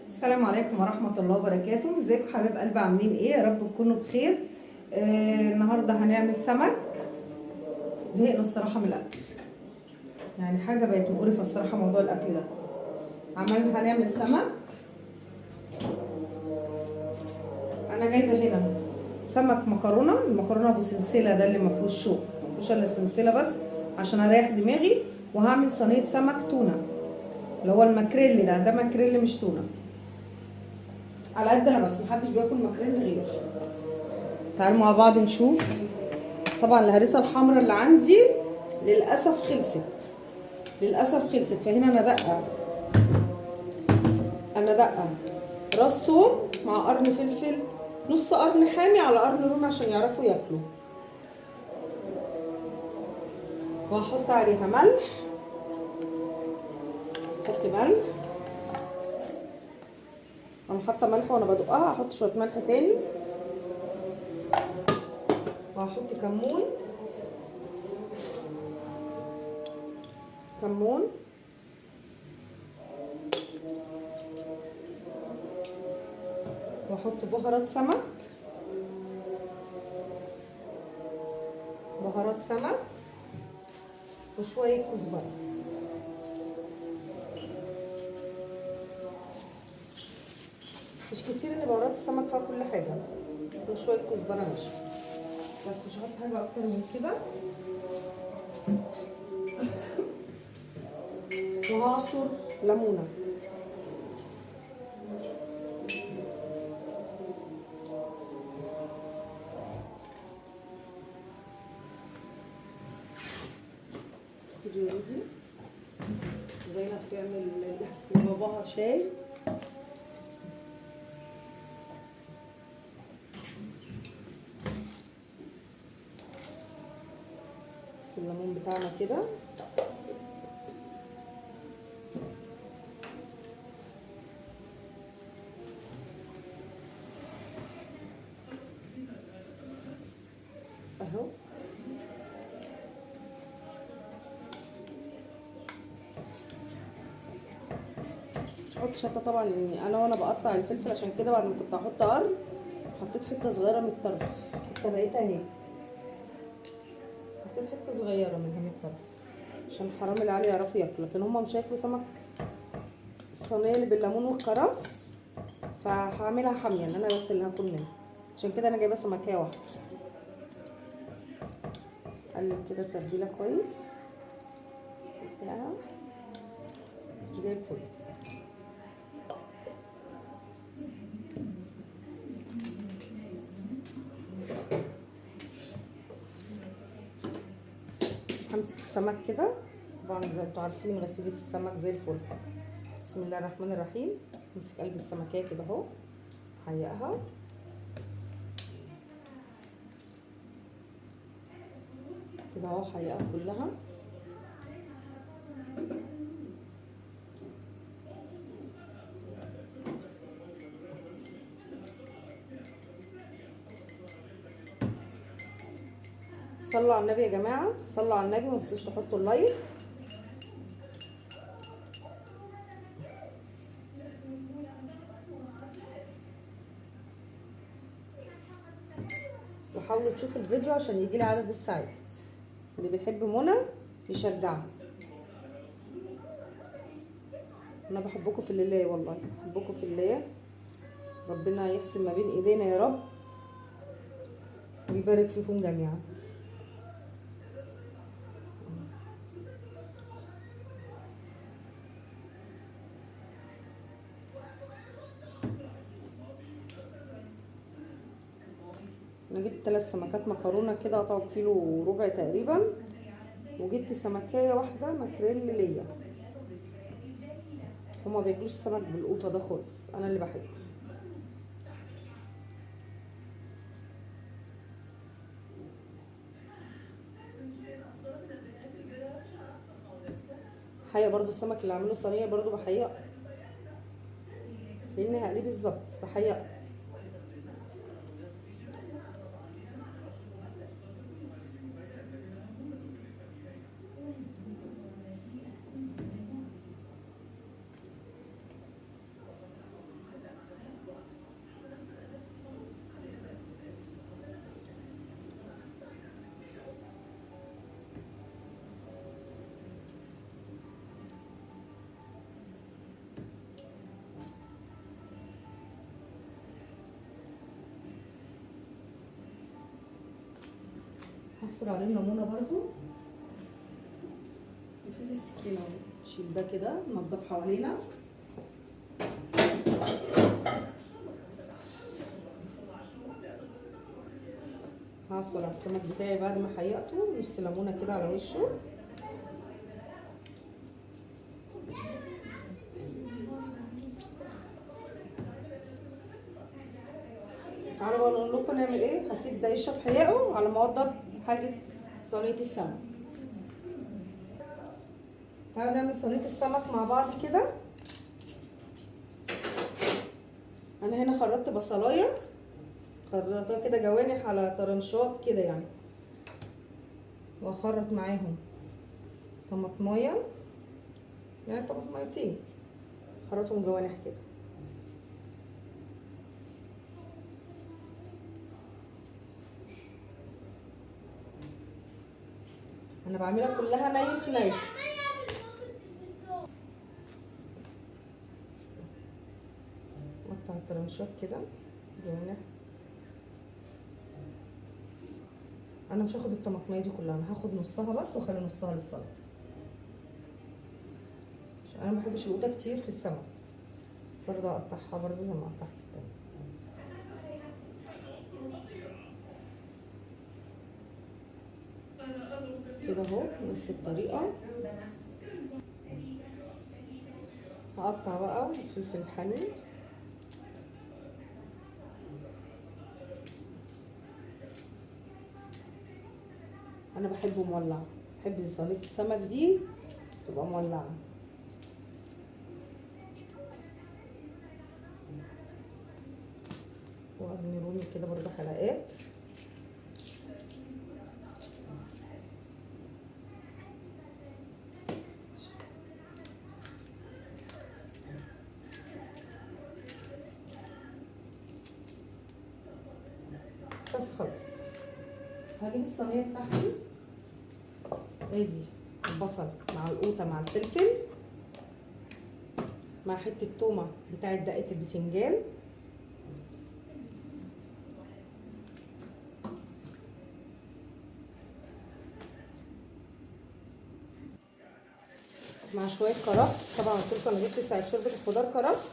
السلام عليكم ورحمة الله وبركاته. ازيكم حبايب قلبي، عاملين ايه؟ يا رب تكونوا بخير. النهارده هنعمل سمك. زهقنا الصراحة من الاكل، يعني حاجة بقت مقرفة الصراحة موضوع الاكل ده. هنعمل سمك. انا جايبة هنا سمك مكرونة، المكرونة ابو سلسلة ده اللي مفيهوش شوك، مفيهوش الا السلسلة بس عشان اريح دماغي. وهعمل صينية سمك تونة اللي هو الماكريل ده، ده ماكريل مش تونة، على قد انا بس محدش بياكل ماكريل غيري. تعالوا مع بعض نشوف. طبعا الهريسه الحمراء اللي عندي للاسف خلصت، للاسف خلصت. فهنا انا دقه راس توم مع قرن فلفل، نص قرن حامي على قرن رومي عشان يعرفوا ياكلوا. وهحط عليها ملح، احط ملح. انا حاطه ملح وانا بدقها، هحط شوية ملح تاني، وهحط كمون، كمون، واحط بهارات سمك، بهارات سمك، وشوية كزبره. مش كتير ان بهارات السمك فيها كل حاجة، وشوية كزبره ناشفة بس، مش هحط حاجة اكتر من كده. وهعصر ليمونه، خدي يا رودي. زينب بتعمل لباباها شاي. بس الليمون بتاعنا كده. اهو. مش هحط شطه طبعا لان انا وانا بقطع الفلفل عشان كده بعد ما كنت هحط قرن حطيت حتة صغيرة من الطرف، حتى بقيتها اهي، حطيت حتة صغيرة منها من الطرف عشان حرام العيال يعرفوا ياكلوا، لكن هما مش هياكلوا سمك الصينية اللي بالليمون والكرفس، فهعملها حامية ان انا بس اللي هاكل منها، عشان كده انا جايبه سمكيه واحدة. اقلب كده التتبيله كويس زي الفل. همسك السمك كده، طبعا زي انتوا عارفين غسيلي في السمك زي الفل. بسم الله الرحمن الرحيم. همسك قلب السمكيه كده اهو، هيئها كده اهو، هيئها كلها. صلوا على النبي يا جماعة، صلوا على النبي، ما تنسوش تحطوا اللايك. وحاولوا تشوفوا الفيديو عشان يجي لي عدد الساعات. اللي بيحب منى يشجعها. انا بحبكم في الله، والله بحبكم في الله. ربنا يحسن ما بين ايدينا يا رب ويبارك فيكم جميعا. انا جبت 3 سمكات مكرونه كده قطعوا كيلو وربع تقريبا، وجبت سمكيه واحدة ماكريل ليا. هما بياكلوش السمك بالقوطه ده خالص، انا اللي بحبه. حقيقة برضو السمك اللي عامله صينية برضو بحقيقة كأني هقليه بالظبط، بحقيقة. هعصر عليه الليمونه برضو. نفيد السكينة اهو، نشيل ده كده، ننضف حوالينا. هعصر على السمك بتاعي بعد ما حيقته نص ليمونه كده على وشه. تعالوا بقى نقول لكم نعمل ايه. هسيب ده يشرب حياقه على ما اوضب حاجة صينية السمك. تعالوا نعمل صينية السمك مع بعض كده. انا هنا خرطت بصلايه، خرطتها كده جوانح على طرنشات كده يعني، واخرط معاهم طماطمايه، يعني طماطميتين خرطهم جوانح كده. انا بعملها كلها ني في ني. قطع الطرنشات كده جوانح. انا مش هاخد الطماطميه دي كلها، انا هاخد نصها بس واخلي نصها للسلطة، عشان انا ما بحبش القوطه كتير في السمك. برضه اقطعها برضه زي ما قطعت التانية. كده اهو نفس الطريقة. هقطع بقى الفلفل الحامي، انا بحبه مولع، بحب صينية السمك دي تبقى مولعه. وقرن رومي كده برضه حلقات. بس خلاص هجيب الصينية بتاعتي. ادي البصل مع القوطه مع الفلفل مع حتة تومة بتاعه دقه البتنجان. مع شوية كرفس. طبعا قلت لكم انا جبت ساعة شوربة الخضار كرفس،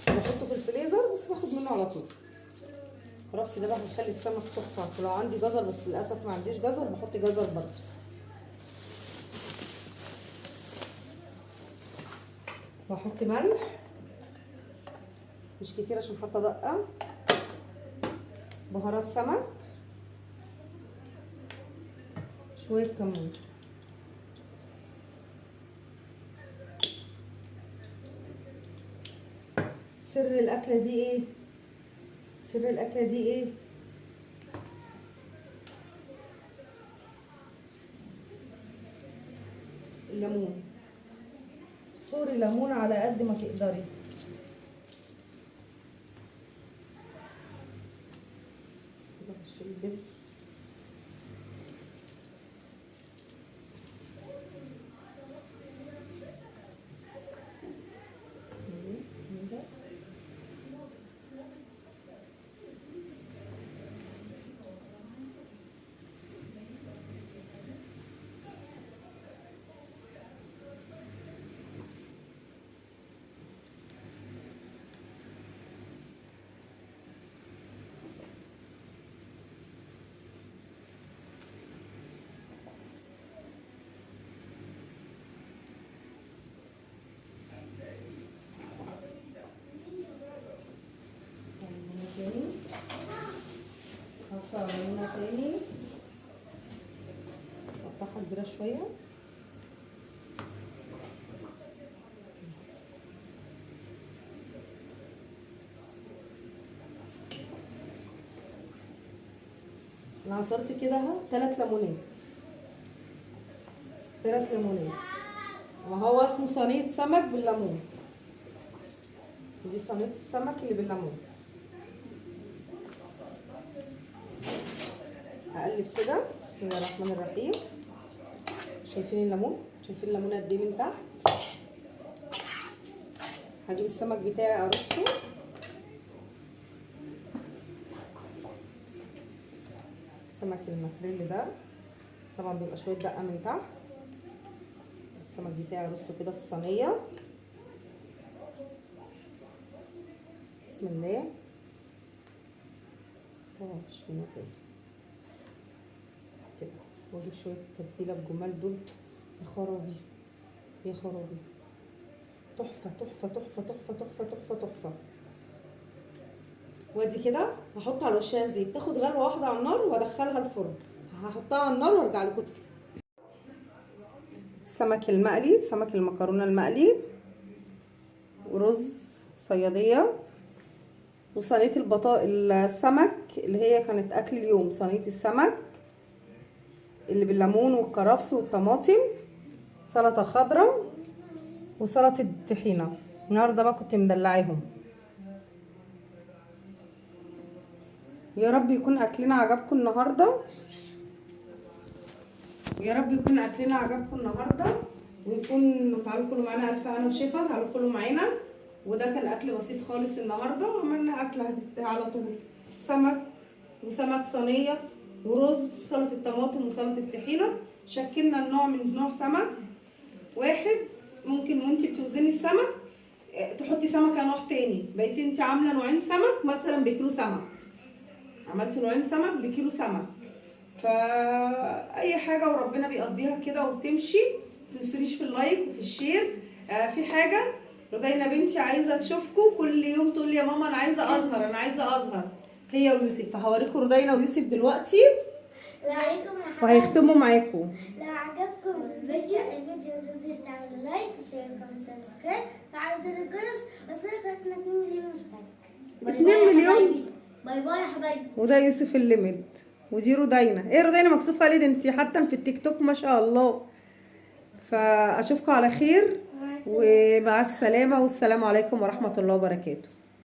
بحطه في الفريزر بس باخد منه على طول. الكرفس ده بقى بيخلي السمك تحفة. لو عندي جزر، بس للاسف ما عنديش جزر، بحط جزر برضه. واحط ملح مش كتير عشان حاطه دقه، بهارات سمك، شوية كمون. سر الاكلة دي ايه؟ سر الاكلة دي ايه؟ الليمون. صوري ليمون على قد ما تقدري. البذر تاني، هقطع ليمونة تاني، سطحها كبيرة شوية. انا عصرت كده اهو 3 ليمونات، 3 ليمونات، وهو اسمه صينية سمك بالليمون. دي صينية السمك اللي بالليمون. هقلب كده، بسم الله الرحمن الرحيم. شايفين الليمون؟ شايفين الليمون قد ايه من تحت؟ هجيب السمك بتاعي ارصه. سمك الماكريل ده طبعا بيبقى شوية دقه من تحت. السمك بتاعي ارصه كده في الصينية. بسم الله. مفيش منه تاني كده. واجيب شوية التتبيله الجمال دول. يا خرابي يا خرابي، تحفة تحفة تحفة تحفة تحفة تحفة تحفة. وادي كده هحط على وشها زيت، تاخد غلوه واحدة على النار وادخلها الفرن. هحطها على النار وارجع لكم. السمك المقلي، سمك المكرونه المقلي، ورز صياديه، وصينيه السمك اللي هي كانت اكل اليوم، صينية السمك اللي بالليمون والكرفس والطماطم، سلطة خضراء، وسلطة الطحينه. النهارده بقى كنت مدلعاهم. يا رب يكون اكلنا عجبكم النهارده، ويا رب يكون اكلنا عجبكم النهارده، ويكون تعالوا كلوا معانا الف هنا وشفا. تعالوا كلوا معانا. وده كان اكل بسيط خالص النهارده، عملنا اكله على طول، سمك وسمك صينية ورز وسلطة الطماطم وسلطة الطحينه. شكلنا النوع من نوع سمك واحد. ممكن وانت بتوزني السمك تحطي سمكة نوع تاني. بقيتي انت عامله نوعين سمك مثلا بكيلو سمك، عملتي نوعين سمك بكيلو سمك. فاي حاجة وربنا بيقضيها كده وبتمشي. متنسونيش في ال like وفي ال share. في حاجة رودينا بنتي عايزه تشوفكم كل يوم، تقول لي يا ماما انا عايزه اظهر، انا عايزه اظهر، هي ويوسف. فهوريكم رودينا ويوسف دلوقتي وهيختموا معاكم. لو عجبكم الفيديو ما تنسوش تعملوا like و share و comment subscribe وفعلوا زر الجرس واشتركوا 2 مليون مشترك. 2 مليون. bye bye يا حبايبي. وده يوسف الليمد ودي رودينا. ايه رودينا مكسوفه ليه؟ ده انتي حتى في التيك توك ما شاء الله. فاشوفكم على خير ومع السلامة، والسلام عليكم ورحمة الله وبركاته.